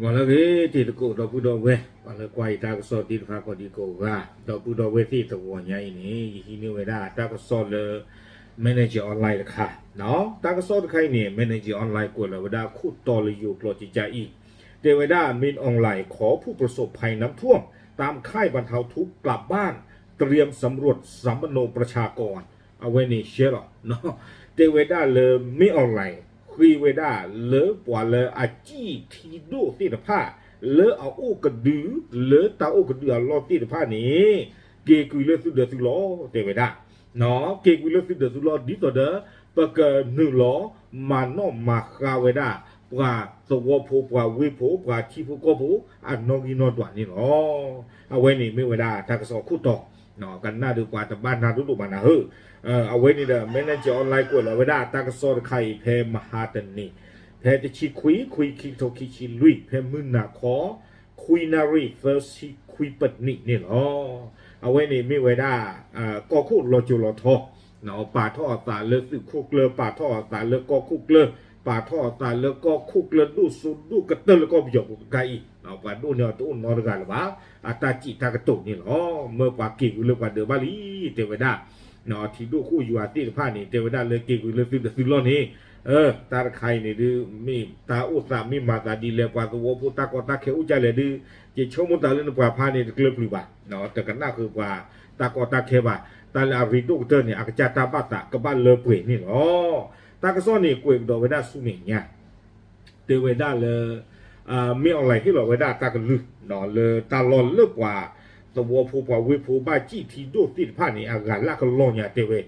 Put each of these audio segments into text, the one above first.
ပှၤလၢအဂ့ၤတံၤသကိး ဒီပုၢ်ဒီဝဲၢ် ပှၤလၢကွၢ်ယတၢ်ကစီၣ်သ့ၣ်တဖၣ်ကိးဒံကိးဂၤ ဒီပုၢ်ဒီဝဲၢ်သ့ၣ်တဂီၤညါအံၤန့ၣ် ယဟံးန့ၢ်ဝဲဒၣ်တၢ်ကစီၣ်လၢ Manager Online တခါ, တၢ်ကစီၣ်တခါအံၤန့ၣ် Manager Online ကွဲးလီၤဝဲဒၣ်ခိၣ်တီလၢယိၤကျိာ်ကကါအံၤ, တဲဝဲဒၣ် မင်းအောင်လှိုင် ขอผู้ประสบภัยน้ำท่วม ตามค่ายบรรเทาทุกข์กลับบ้าน เตรียมสำรวจสัมมโนประชากร အဝဲန့ၣ်ရှဲလီၤ တဲဝဲဒၣ်လၢ မင်းအောင်လှိုင် ဃ့ဝဲဒၣ်လၢပှၤလၢအစံၣ်ထံဒိၣ်သ့ၣ်တဖၣ် လၢအအိၣ်ကဒု လၢတၢ်အိၣ်ကဒုအလီၢ်သ့ၣ်တဖၣ်န့ၣ် က့ၤကွံာ်လၢသုဒၢးသုလီၢ် တဲဝဲဒၣ် က့ၤကွံာ်လၢသုဒၢးသုလီၢ် ဒ်သိးဒီး ပကနုာ်လီၤမၤနီၣ်မၤဃါဝဲဒၣ် ပှၤသဝီဖိ ပှၤဝ့ၢ်ဖိ ပှၤထံဖိကီၢ်ဖိ အနီၣ်ဂံၢ်နီၣ်ဒွးန့ၣ်လီၤ. အဝဲန့ၣ်မ့ၢ်ဝဲဒၣ်တၢ်ကစီၣ်ခိၣ်တီ, ကနၣ်ဒီးပှၤတဘၣ်နၢ်ဒိၣ်ဒိၣ်မးနၤဧၢ, အဝဲန့ၣ်ဒီး Manager Online ကွဲးလီၤဝဲဒၣ်တၢ်ကစီၣ်တခါအံၤ ဖဲမဟါတနံၤ, ဖဲတဆံခွံ ခွံ ခံကထိခံဆံလွံၢ် ဖဲမုၢ်နၤခီ ခွံနၣ်ရံၣ် သၢဆံခွံပနံးန့ၣ်လီၤ. အဝဲန့ၣ်မ့ၢ်ဝဲဒၣ် ကီၢ်ခိၣ်လီၤစိၤလီၤထီ ပာ်ထီၣ်အသးလၢသုးခိၣ်ကျၢၢ် ပာ်ထီၣ်အသးလၢကီၢ်ခိၣ်ကျၢၢ် ပာ်ထီၣ်အသးလၢကီၢ်ခိၣ်ကျၢၢ်ဒိၣ်စိဒိၣ်ကတၢၢ်လၢကီၢ်ပယီၤပူၤတခါအံၤ, ပှၤဒိၣ်န့ၢ်အီၤတအိၣ်နီတဂၤလၢၤဘၣ်, အတၢ်စံးတၢ်ကတိၤန့ၣ်လီၤ. မၢပှၤက့ၤကွံာ်လၢပှၤဒၢးဘၣ်လံ တဲဝဲဒၣ် ထံဒိၣ်ခိၣ်ယွၤသ့ၣ်တဖၣ်န့ၣ် တဲဝဲဒၣ်လၢက့ၤကွံာ်လၢသုဒၢးသုလီၢ်န့ၣ်, တၢ်တခါအံၤန့ၣ်ဒုး မ့ၢ်တၢ်အိၣ်သးမ့ၢ်မၤသးဒ်လဲၣ် ပှၤသဝီဖိတၢ်ကီတၢ်ခဲအိၣ်ဒ်လဲၣ်ဒုး, ယဆိကမိၣ်သးလၢနပှၤဖါန့ၣ်တကျၢၤပျုၤဘၣ်, တကနၣ်ဃုာ်ပှၤတၢ်ကီတၢ်ခဲဘၣ်, တၢ်လၢအရ့ဒိၣ်ကတၢၢ်န့ၣ် အကစၢ်တၢ်ဘၣ်သးကဘၣ်လၢပှဲၤန့ၣ်လီၤ. တၢ်ကစီၣ်န့ၣ် ကွဲးကဒီးဝဲဒၣ်ဆူမဲာ်ညါ တဲဝဲဒၣ်လၢ မင်းအောင်လှိုင် ဟ့ၣ်လီၤဝဲဒၣ်တၢ်ကလုၢ် လၢတၢ်လီၢ်လၢပှၤသဝီဖိပှၤဝ့ၢ်ဖိဘၣ်စံၣ်ထံဒိၣ်သ့ၣ်တဖၣ်န့ၣ် အဂၤလၢကလီၢ်ညါတဲဝဲ,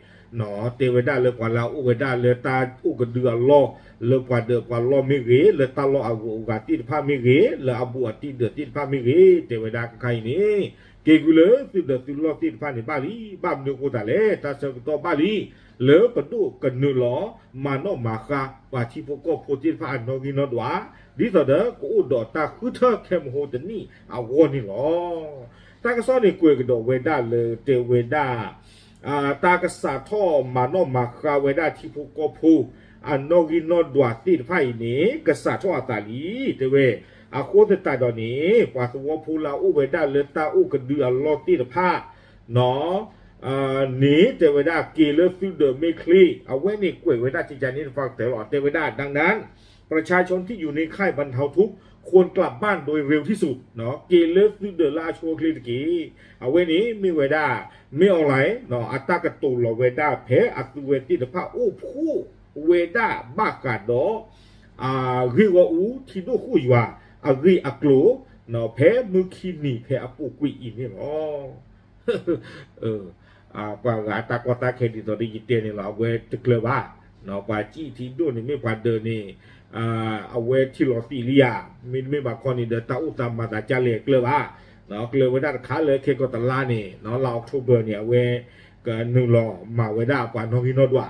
တဲဝဲဒၣ်လၢပှၤလၢအအိၣ်ဝဲဒၣ်လၢတၢ်အိၣ်ကဒုအလီၢ် လၢပှၤဒၢးပှၤလီၢ်မ့ၢ်ဂ့ၤ လၢတၢ်လီၢ်အဂုၤအဂၤသ့ၣ်တဖၣ်မ့ၢ်ဂ့ၤ လၢအဘူးအတံၢ်ဒၢးသ့ၣ်တဖၣ်မ့ၢ်ဂ့ၤ တဲဝဲဒၣ်ခဲခါအံၤန့ၣ် က့ၤကွံာ်လၢသုဒၢးသုလီၢ်သ့ၣ်တဖၣ်န့ၣ်ဘၣ်လံ, ဘၣ်မနုၤအဃိသတးလဲၣ် တၢ်ဆၢကတီၢ်ဘၣ်လံ လၢပဒိၣ်ကနုာ်လီၤ မၤနီၣ်မၤဃါ ပှၤထံဖိကီၢ်ဖိသ့ၣ်တဖၣ်အနီၣ်ဂံၢ်နီၣ်ဒွး, ဒ်သိးဒီးကအိၣ်ဒီးတၢ်ဃုထၢခဲမဟိတနံၣ်အဂီၢ်န့ၣ်လီၤ. တၢ်ကစီၣ်န့ၣ်ကွဲးကဒီးဝဲဒၣ်လၢတဲဝဲဒၣ် တၢ်ကစးထီၣ်မၤနီၣ်မၤဃါဝဲဒၣ်ထံဖိကီၢ်ဖိ အနီၣ်ဂံၢ်နီၣ်ဒွးသ့ၣ်တဖၣ်အံၤန့ၣ် ကစးထီၣ်အသးလံ တဲဝဲ, အဃိသတးဒီးန့ၣ် ပှၤသဝီဖိလၢအအိၣ်ဝဲဒၣ်လၢတၢ်အိၣ်ကဒုအလီၢ်သ့ၣ်တဖၣ် န့ၣ် တဲဝဲဒၣ်က့ၤလၢသုဒၢးမ့ၢ်ချ့ အဝဲန့ၣ်ကွဲးဝဲဒၣ်ကကန့ၣ်တဖၣ်ကတၢၢ်လီၤ. တဲဝဲဒၣ် ดังนั้น ประชาชนที่อยู่ในค่ายบรรเทาทุกข์ ควรกลับบ้านโดยเร็วที่สุด က့ၤလၢသုဒၢးလၢအဆိအချ့တက့ၢ်. အဝဲန့ၣ်မ့ၢ်ဝဲဒၣ် မင်းအောင်လှိုင် အတၢ်ကတိၤလီၤဝဲဒၣ်ဖဲအသုဝဲသ့ၣ်တဖၣ်အိၣ်ဖှိၣ်ဝဲဒၣ်ဘၣ်ဃးဒီး ဂ့ၢ်ဂီၢ်အူ ထံဒိၣ်ခိၣ်ယွၤ အဂ့ၢ်အကျိၤ ဖဲမုၢ်ခံနံၤဖဲအပူၤကွံာ်အံၤန့ၣ်လီၤ. ပှၤဂၤအတၢ်ကီတၢ်ခဲဒ်သိးဒီးယတဲန့ၣ်လီၤ အဝဲတကျၢၤဘၣ်. ပှၤစံၣ်ထံဒိၣ်န့ၣ်မ့ၢ်ပှၤဒၢးန့ၣ် အဝဲထံၣ်လီၤသံးလံဧါ, မ့တမ့ၢ်ဘၣ်ခီန့ၣ်ဒီး တၢ်အိၣ်သးမၤသးကလဲၣ်ကျၢၤဘၣ်. ကျၢၤဝဲဒၣ်တခါလၢခဲကိာ်တလါန့ၣ် လါ October န့ၣ် အဝဲကနုာ်လီၤမၤဝဲဒၣ်ပှၤနီၣ်ဂံၢ်နီၣ်ဒွး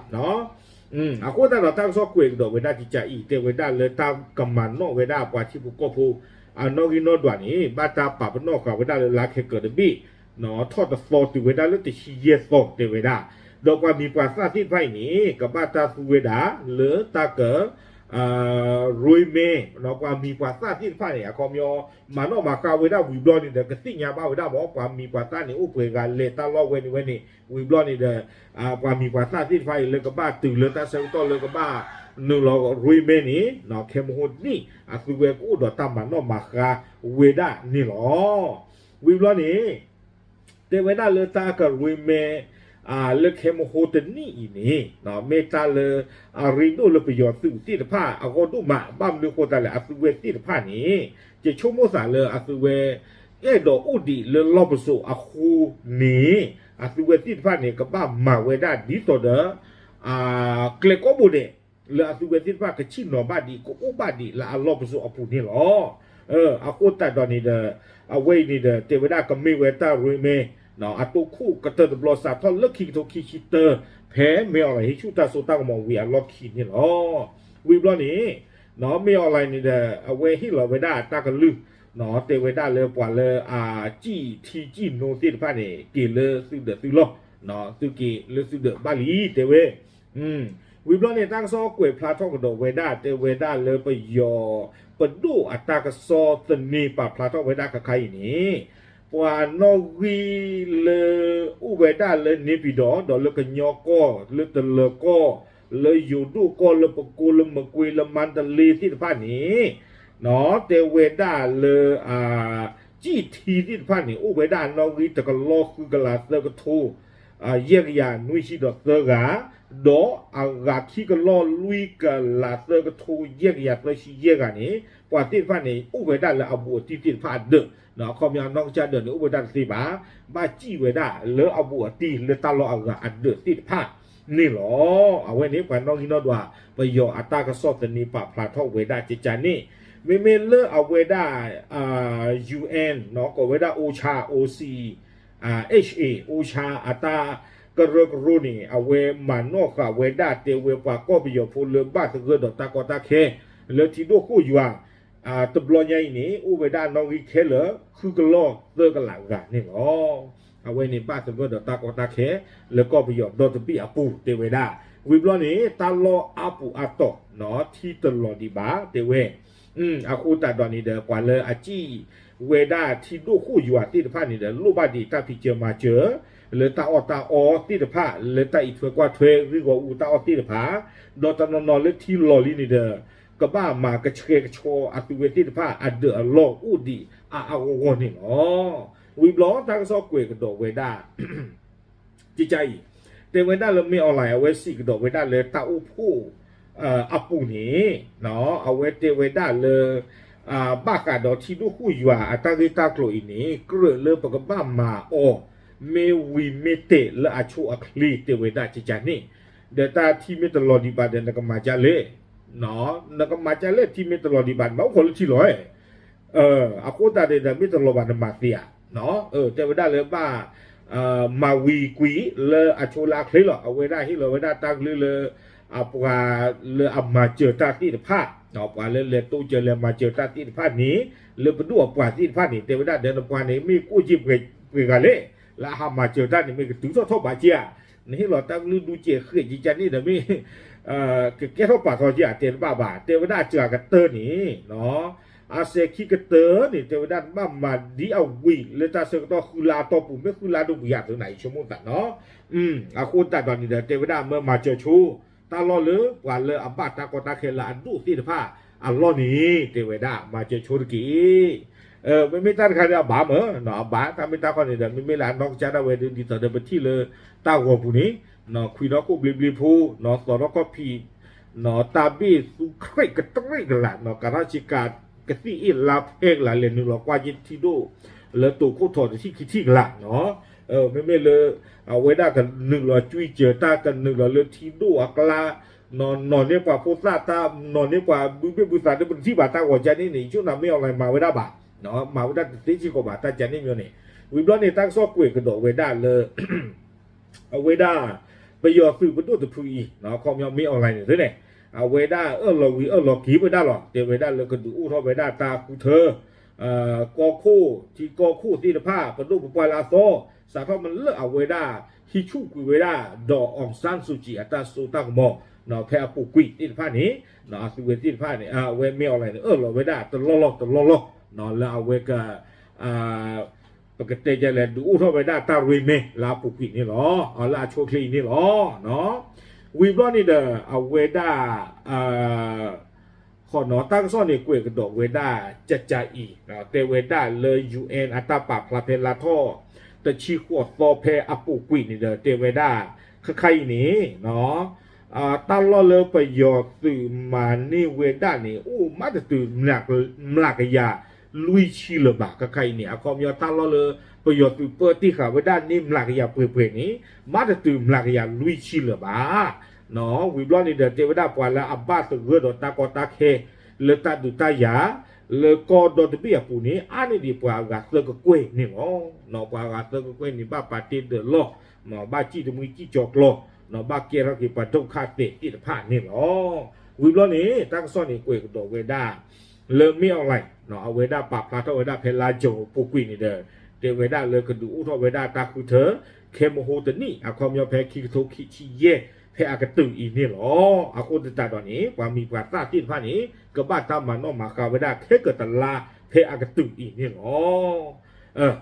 အဃိသတးဒီးတၢ်ကစီၣ်ကွဲးကဒီးဝဲဒၣ်ကကအံၤ တဲဝဲဒၣ်လၢတၢ်ကမၤနီၣ်ဝဲဒၣ်ပှၤထံဖိကီၢ်ဖိ အနီၣ်ဂံၢ်နီၣ်ဒွးန့ၣ် ဘၣ်တၢ်ပာ်ပနီၣ်ဃာ်ဝဲဒၣ်လၢလါခဲကိာ်တဘ့ၣ် ထီၣ်တသီတုၤဝဲဒၣ်လၢတဆံယဲၢ်သီတဲဝဲဒၣ်, ဒီးပှၤမံၤပှၤသၣ်သ့ၣ်တဖၣ်အံၤန့ၣ် ကဘၣ်တၢ်သူဝဲဒၣ်လၢတၢ်က ရိမဲ ပှၤမံၤပှၤသၣ်သ့ၣ်တဖၣ်န့ၣ် အခီပညီ မၤနီၣ်မၤဃါဝဲဒၣ်ဝံၤဘျီန့ၣ်ဒီး ကသ့ၣ်ညါဘၣ်ဝဲဒၣ်မ့ၢ် ပှၤမံၤပှၤသၣ်န့ၣ် အိၣ်ပှဲၤဂၤလဲၤတၢ်လီၢ်ဝဲန့ၣ်ဝဲန့ၣ် ဝံၤဘျီန့ၣ်ဒီး ပှၤမံၤပှၤသၣ်သ့ၣ်တဖၣ်အံၤလၢကဘၣ်တုၤလၢတၢ်ဆၢကတီၢ်လၢကဘၣ်နုာ်လီၤရိမဲန့ၣ် ခဲမဟိတနံၣ် အသုဝဲကအိၣ်ဒီးတၢ်မၤနီၣ်မၤဃါဝဲဒၣ်န့ၣ်လီၤ. ဝံၤဘျီန့ၣ် တဲဝဲဒၣ်လၢတၢ်ကရိမဲ လၢခဲမဟိတနံၣ်အံၤန့ၣ် မ့ၢ်တၢ်လၢအရ့ဒိၣ်လၢပယီၤသုးသ့ၣ်တဖၣ်အဂီၢ်ဒိၣ်မး ဘၣ်မနုၤဃိသတးလဲၣ် အသုဝဲသ့ၣ်တဖၣ်န့ၣ် ယဆိကမိၣ်သးလၢအသုဝဲ အဲၣ်ဒိးအိၣ်ဒံးလၢလီၢ်ပစိာ်အဃိန့ၣ် အသုဝဲသ့ၣ်တဖၣ်န့ၣ် ကဘၣ်မၤဝဲဒၣ်ဒ်သိးဒီး ကျဲကိးဘိဒဲး လၢအသုဝဲသ့ၣ်တဖၣ်ကဆ့ၣ်နီၤဘၣ်ဒံး ကအိၣ်ဘၣ်ဒံးလၢအလီၢ်ပစိာ်အပူၤန့ၣ်လီၤ. အဃိသတးဒီးန့ၣ်ဒီး အဝဲအံၤန့ၣ်ဒီး တဲဝဲဒၣ်ကမ့ၢ်ဝဲတၢ်ရိမဲ အတိခိၣ်ကတၢၢ်တဘျီစးထီၣ်လၢခံကထိခံဆံတၢ ဖဲမ့ၢ်အီၤလၢဟ့ၣ်ဆူၣ်တၢ်စိတၢ်ကမီၤဝံၤအလီၢ်ခံန့ၣ်လီၤ. ဝံၤဘျီန့ၣ် မ့ၢ်အီၤလၢန့ၣ်ဒီး အဝဲဟ့ၣ်လီၤဝဲဒၣ်တၢ်ကလုၢ် တဲဝဲဒၣ်လၢပှၤလၢအစံၣ်ထံစံၣ်နိသ့ၣ်တဖၣ်န့ၣ် က့ၤလၢသုဒၢးသုလီၢ် သုက့ၤလၢသုဒၢးဘၣ်လံ တဲဝဲ. ဝံၤဘျီန့ၣ် တၢ်ကစီၣ်ကွဲးဖျါထီၣ်ကဒီးဝဲဒၣ် တဲဝဲဒၣ်လၢပယီၤပဒိၣ်အတၢ်ကစီၣ်သန့ၤပာ်ဖျါထီၣ်ဝဲဒၣ်ခဲခါအံၤန့ၣ်, ပှၤနီၣ်ဂံၢ်လၢအိၣ်ဝဲဒၣ်လၢန့ပံၤဒီး ဒီးလၢကညီကီၢ် လၢတလၢၤကီၢ် လၢယိၤဒိၣ်ကီၢ် လၢပကိလၢမကွ့ လၢမါတလ့သ့ၣ်တဖၣ်န့ၣ် တဲဝဲဒၣ်လၢ စံၣ်ထံသ့ၣ်တဖၣ်န့ၣ် အိၣ်ဝဲဒၣ်နီၣ်ဂံၢ်တကလီၢ်ဃုကလးသၢကထိ ယဲၢ်ကယၤနွံဆံဒီးသၢဂၤ, ဒီးအဂၤခံကလီၢ်လွံၢ်ကလးသၢကထိယဲၢ်ကယၤသၢဆံယဲၢ်ဂၤန့ၣ် ပှၤသ့ၣ်တဖၣ်န့ၣ် အိၣ်ဝဲဒၣ်လၢအဘူးအတံၢ်သ့ၣ်တဖၣ်အဒၢး, အခီပညီနီၢ်ကစၢ်ဒၢးန့ၣ် အိၣ်ဝဲဒၣ်တသ့ဘၣ်, ဘၣ်စံၣ်ဝဲဒၣ်လၢအဘူးအတံၢ်လၢတၢ်လီၢ်အဂၤအဒၢးသ့ၣ်တဖၣ်န့ၣ်လီၤ. အဝဲန့ၣ် ပှၤနီၣ်ဂံၢ်နီၣ်ဒွး ပယီၤအတၢ်ကစီၣ်သန့ၤပာ်ဖျါထီၣ်ဝဲဒၣ်ကကန့ၣ်, မ့မ့ၢ်လၢအဝဲဒၣ် UN ကိးဝဲဒၣ် OCHA, OCHA, OCHA အတၢ်ကရၢကရိန့ၣ် အဝဲမၤနီၣ်ဃာ်ဝဲဒၣ်တဲဝဲပှၤကီၢ်ပယီၤဖိလၢဘၣ်သဂၢၢ်ဒီးတၢ်ကီတၢ်ခဲ လၢထံဒိၣ်ဃိၣ်ယွၤ တဘျီညါအံၤန့ၣ် အိၣ်ဝဲဒၣ်နီၣ်ဂံၢ်ခဲလၢာ်ဃုကလီၢ်သၢကလးဂၤန့ၣ်လီၤ. အဝဲန့ၣ်ဘၣ်သဂၢၢ်ဒီးတၢ်ကီတၢ်ခဲ လၢကီၢ်ပယီၤဒီတဘ့ၣ်အပူၤတဲဝဲဒၣ်, ဝံၤဘျီန့ၣ် တၢ်လီၢ်အါပူၤအါတီၤ ထံတလီၤဒံးဘၣ်တဲဝဲ အဃိသတးဒီးန့ၣ်ဒီး ပှၤလၢအစံၣ်ဝဲဒၣ်ထံဒိၣ်ဃိၣ်ယွၤသ့ၣ်တဖၣ်န့ၣ်ဒီး လိၣ်ဘၣ်ဒံးတၢ်ဖံးစၢၤမၤစၢၤ လၢတၢ်အီၣ်တၢ်အီသ့ၣ်တဖၣ် လၢတၢ်အံးထွဲကွၢ်ထွဲ ဂ့ၢ်ဂီၢ်အူတၢ်အီၣ်သ့ၣ်တဖၣ်, ဒီးတနီၤနီၤလၢထံလီၤလံန့ၣ်ဒီး ကဘၣ်မၤကဆှဲကဆှီအသုဝဲသ့ၣ်တဖၣ်အဒၢးအလီၢ်အိၣ်ဒံးအါအါဂီၢ်ဂီၢ်န့ၣ်လီၤ. ဝံၤဘျီတၢ်ကစီၣ်ကွဲးကဒီးဝဲဒၣ် ကကအံၤ တဲဝဲဒၣ်လၢ မင်းအောင်လှိုင် အဝဲစံးကဒီးဝဲဒၣ်လၢတၢ်အိၣ်ဖှိၣ်အပူၤန့ၣ် အဝဲတဲဝဲဒၣ်လၢ ဘၣ်ဃးဒီးထံဒိၣ်ဃိၣ်ယွၤအတၢ်ဂ့ၢ်တၢ်ကျိၤအံၤန့ၣ် ကြၢးလၢပကဘၣ်မၤအီၤ မ့ၢ်ဝံၤမ့ၢ်တဲာ်လၢအဆိအချ့တဲဝဲဒၣ်ကကန့ၣ်, ဒီးတၢ်ထံမ့ၢ်တလီၤဒံးဘၣ်ဒီး နကမၤဒ်လဲၣ်, နကမၤဒ်လဲၣ် ထံမ့ၢ်တလီၤဒံးဘၣ် နဘၣ်အိၣ်ခိးလၢထံလီၤ အဃိသတးန့ၣ်ဒီး မ့ၢ်တလီၤဘၣ်နမၤသ့ဧါ, တဲဝဲဒၣ်လၢဘၣ် မၤဝံၤကွံာ်လၢအဆိလၢအချ့လီၤ. အဝဲဒၣ်ဟ့ၣ်လီၤဝဲဒၣ်တၢ်ကလုၢ်လၢ အပှၤလၢအမၤစၢၤတၢ်သ့ၣ်တဖၣ်, ပှၤလၢလဲၤတိစၢၤလဲၤမၤစၢၤတၢ်သ့ၣ်တဖၣ်န့ၣ် လၢပဒိၣ်အပှၤသ့ၣ်တဖၣ်န့ၣ် တဲဝဲဒၣ်ဒီး နပှၤန့ၣ် မ့ၢ်ကိၣ်က့ၤပှဲၤဂၤလဲၣ်, လၢအဟးမၤစၢၤတၢ်န့ၣ် မ့ၢ်ကတုၤထီၣ်ထီၣ်ဘးက့ဧါ, နဟ့ၣ်လီၤတၢ်ကလုၢ်ဒူကဲးဃဲးကကန့ၣ်ဒီး မ့ၢ် ကကဲထီၣ်ပာ်ထီၣ်က့ဧါ တဲတဘၣ်ဘၣ်. တဲဝဲဒၣ်အစှၤကတၢၢ်န့ၣ် အစဲၤခံကတၢၢ်န့ၣ် တဲဝဲဒၣ်နဘၣ်မၤဒ်အဝံၤလၢတၢ်ဆၢကတီၢ်ဃုလါအတီၢ်ပူၤ မ့ၢ်ဃုလါဒိၣ်ပှဲၤယၤသုးနၤအံၤဆိကမိၣ်သးနီၤ. အဃိသတးဒီးန့ၣ်ဒီး တဲဝဲဒၣ်မၢမၤစၢၤဆိ တၢ်လီၢ်လၢပှၤလၢအဘၣ်တၢ်ကီတၢ်ခဲလၢအဒိၣ်သ့ၣ်တဖၣ်အလီၢ်န့ၣ် တဲဝဲဒၣ်မၤစၢၤဆိတက့ၢ်. မ့မ့ၢ်တၢ်တခါဒီးအဘၣ်မး အဘၣ်တၢ်မ့ၢ်တၢ်ခီန့ၣ်ဒီး မ့မ့ၢ်လၢအနီၢ်ကစၢ်ဒၣ်ဝဲဒၣ်ဒ်သိးဒီးပထံၣ်လၢတၢ်ဂီၤပူၤန့ၣ် ခွံထီၣ်ခိၣ်ဘျ့ဘျ့ဖိ သီထီၣ်ခီၣ်ဖံး တၢ်ဘ့ၣ်သူခရံာ်ကတရံၣ်ကလာ် ကၤထီၣ်ဆ့ကၤကသံၣ်အ့ၣ်လါဖဲကလာ် လဲၤနုာ်လီၤကွၢ်က့ၤထံဒိၣ် လၢတိာ်ခိၣ်ထီၣ်တထံၣ်ခံထံၣ်ကလာ်နီၤ. မ့မ့ၢ်လၢ အဝဲဒၣ်ကနုာ်လီၤကွံစၢၤတၢ် ကနုာ်လီၤလၢထံဒိၣ်အကျါ နီၢ်နီၢ်န့ၢ်ပှၤဖိသၣ်တၢ် နီၢ်န့ၢ်ပှၤဘုဘ့ၣ်ဘုသး တပတထံၣ်ဘၣ်တၢ်ဂီၤကန့ၣ်န့ၣ် ယဆိနၤ မင်းအောင်လှိုင် မၤဝဲဒၣ်ဘၣ်, မၤဝဲဒၣ်တသ့စ့ၢ်ကီးဘၣ် တၢ်ကန့ၣ်မ့ၢ်န့ၣ်. ဝံၤဘျီန့ၣ် တၢ်ကစီၣ်ကွဲးကဒီးဝဲဒၣ်လၢ အဝဲဒၣ် ပယီၤသုးပဒိၣ်တဖုအံၤ အခီပညီ မင်းအောင်လှိုင် န့ၣ်သ့န့ၣ် အဝဲဒၣ်အၢၣ်လီၤဝံၤအၢၣ်လီၤက့ၤဝဲဒၣ်လီၤ. တဲဝဲဒၣ်လၢကဒုးအိၣ်ထီၣ်ဝဲဒၣ်တၢ်ဃုထၢ ကီၢ်ခိၣ် ထံကီၢ်ခိၣ်သ့ၣ်တဖၣ် ပဒိၣ်ပပှၢ်လၢအသီ စးထီၣ်မ့ၢ်လၢအဝဲဒၣ် ဟံးဆူၣ်ကွံာ်ဝဲဒၣ် ဒီး အောင်ဆန်းစုကြည် အတၢ်စိတၢ်ကမီၤ ဖဲအပူၤကွံာ်သ့ၣ်တဖၣ်န့ၣ် အသုဝဲသ့ၣ်တဖၣ်န့ၣ် အဝဲ မင်းအောင်လှိုင် န့ၣ် အၢၣ်လီၤဝဲဒၣ်တလီၢ်လီၢ်တလီၢ်လီၢ် လၢအဝဲက ပကတဲဒ်လဲၣ် ဒုးအိၣ်ထီၣ်ဝဲဒၣ်တၢ်ရ့မဲ လၢအပူၤကွံာ်န့ၣ်လီၤ. လၢအဆိအချ့အံၤန့ၣ်လီၤ. ဝံၤဘျီန့ၣ်ဒီး အဝဲဒၣ် ဃိးနီၤ တၢ်ကစီၣ်န့ၣ် ကွဲးကဒီးဝဲဒၣ် ကကအံၤ တဲဝဲဒၣ်လၢ UN အတၢ်ပာ်ဖျါဖဲလါထီၣ် တဆံဃိးသီဖဲအပူၤကွံာ်န့ၣ်ဒီး တဲဝဲဒၣ် ခဲခါအံၤန့ၣ် တၢ်လီၢ်လၢပယီၤသုးမၤန့ၢ်ဝဲဒၣ်န့ၣ် အိၣ်မးတတုၤ မျးကယၤလွံၢ်ဆံလၢၤဘၣ်. ခဲခါအံၤန့ၣ် အခီပညီ တၢ်လီၢ်လၢပယီၤသုးပၢတ့ၢ်ဃာ်ဝဲဒၣ်န့ၣ် မျးကယၤပှဲၤပှဲၤန့ၣ် မးတတုၤမျးကယၤလွံၢ်ဆံလၢၤဘၣ်. ဝံၤဘျီန့ၣ်ဒီး တဲဝဲဒၣ်ပှၤလၢအဘၣ်သဂၢၢ်ဒီးတၢ်ကီတၢ်ခဲ လၢတၢ်ဒုးတၢ်ယၤ လၢကီၢ်ဒီတဘ့ၣ်အပူၤန့ၣ် အါန့ၢ်ဒံးပှၤအဂၤသၢကကွဲၢ်န့ၣ်လီၤ. ပှၤအဂၤသၢကကွဲၢ်န့ၣ် ဘၣ်ပာ်တ့ၢ်ဒၢးလီၢ် ဘၣ်စံၣ်တမှံစံၣ်ကၠီကျီ ဘၣ်ကဲထီၣ်က့ၤပှၤဒုက္ခသည်သ့ၣ်တဖၣ်န့ၣ်လီၤ. ဝံၤဘျီန့ၣ် တၢ်ကစီၣ်န့ၣ် ကွဲးကဒီးဝဲဒၣ် လၢ မင်းအောင်လှိုင် အဝဲဒၣ်ပာ်ဖျါထီၣ်ဝဲဒၣ်ဖဲလါယူၤအပူၤကွံာ်န့ၣ်ဒီး တဲဝဲဒၣ်လၢကဒုးအိၣ်ထီၣ်ဝဲဒၣ်တၢ်ဃုထၢ ခဲမဟိတနံၣ် အခီပညီဖဲခံကထိခံဆံယဲၢ် ဖဲအကတၢၢ်အံၤန့ၣ်လီၤ. အဃိသတးဒီးန့ၣ် ပှၤမံၤပှၤသၣ်သ့ၣ်တဖၣ်န့ၣ် ကဘၣ်တၢ်မၤနီၣ်မၤဃါဝဲဒၣ်ခဲကတလါ ဖဲအကတၢၢ်အံၤန့ၣ်လီၤ.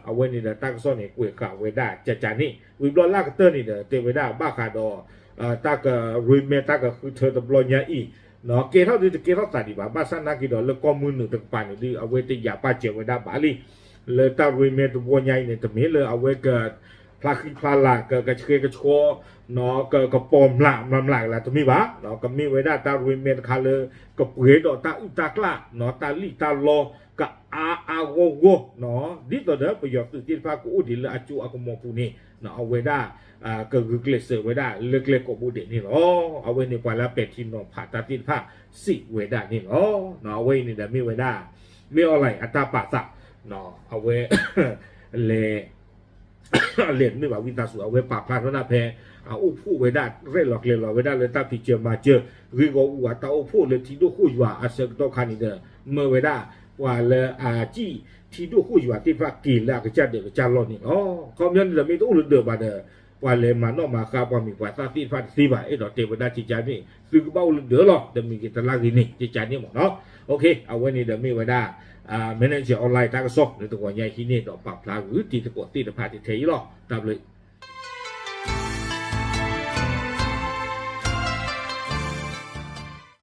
အဝဲန့ၣ်ဒီးတၢ်ကစီၣ်န့ၣ် ကွဲးဃာ်ဝဲဒၣ်ကကန့ၣ် ဝံၤဘျီလၢအကတၢၢ်န့ၣ်ဒီး တဲဝဲဒၣ်ဘၣ်ဃးဒီး တၢ်ကရ့မဲတၢ်ကဃုထၢတဘျီညါအံၤ ကဲထီၣ်ဒုတကဲထီၣ်သးဒံးဘၣ် ဘၣ်ဆၣ်နာ်က့ဒီးလၢကီၢ်မုၢ်နုာ်တကပၤန့ၣ်ဒု အဝဲတယာ်ပာ်စၢၤဝဲဒၣ်ဘၣ်လံ လၢတၢ်ရ့မဲတဘျီညါအံၤန့ၣ် တမ့ၢ်လၢအဝဲက ဖျါဃံဖျါလၤ ကကဆှဲကဆှီ ကကပီၤမျးမျးမျးကလၤတမ့ၢ်ဘၣ်, ကမ့ၢ်ဝဲဒၣ်တၢ်ရ့မဲတခါလၢ ကပှဲၤဒီးတၢ်အုၣ်တၢ်ကျၣ် တၢ်လံၣ်တၢ်လီ ကအါအါဂီၢ်ဂီၢ်, ဒ်သိးဒီးပယီၤသုးသ့ၣ်တဖၣ်ကအိၣ်ဒံးလၢအကၠိအကမီၤပူၤန့ၣ် အဝဲဒၣ် ကဂုာ်ကျဲးစၢးဝဲဒၣ်လၢကျဲကိးဘိဒဲးန့ၣ်လီၤ. အဝဲန့ၣ်ပှၤလၢပဲာ်ထံနီၤဖးတၢ်သ့ၣ်တဖၣ်စံးဝဲဒၣ်န့ၣ်လီၤ. အဝဲအံၤန့ၣ်ဒီးမ့ၢ်ဝဲဒၣ် မ့ၢ်အီၤလၢအတၢ်ပာ်သး အဝဲ လဲၤ လဲၤတမ့ၢ်ဘၣ် ဝံသးစူၤ အဝဲပာ်ဖျါထီၣ်ဒၣ်ဖဲ အအိၣ်ဖှိၣ်ဝဲဒၣ် ရဲၣ်လီၤကျဲၤလီၤဝဲဒၣ်လၢတၢ်ဖံးစၢၤမၤစၢၤ ဂ့ၢ်ဂီၢ်အူအတၢ်အိၣ်ဖှိၣ်လၢထံဒိၣ်ဃိၣ်ယွၤအဆၢကတီၢ်ခါန့ၣ်ဒီး မၢဝဲဒၣ် ပှၤလၢအစံၣ်ထံဒိၣ်ဃိၣ်ယွၤသ့ၣ်တဖၣ်က့ၤလၢအကစၢ်ဒၢးကစၢ်လီၢ်န့ၣ်လီၤ. ခီပညီန့ၣ်ဒီးမ့ၢ်တအိၣ်လၢဒၢးဘၣ်ဒီး ပှၤလဲၤမၤနီၣ်မၤဃါပှၤမံၤပှၤသၣ်သ့ၣ်တဖၣ်တသ့ဘၣ် အဲၣ်ဒိးတဲဝဲဒၣ်ကကန့ၣ် သုကဘၣ်အိၣ်လၢဒၢးလီၤ တမံၤဂ့ၤတလါဂ့ၤန့ၣ် ကကန့ၣ်မ့ၢ်နီၤ. အဝဲန့ၣ်ဒီးမ့ၢ်ဝဲဒၣ် Manager Online တၢ်ကစီၣ်လၢတဂီၤညါဟံးန့ၢ်ဒီးပာ်ဖျါဂုာ်တံၤသကိးသ့ၣ်တဖၣ်ထဲအံၤလီၤ. တၢ်ဘျုး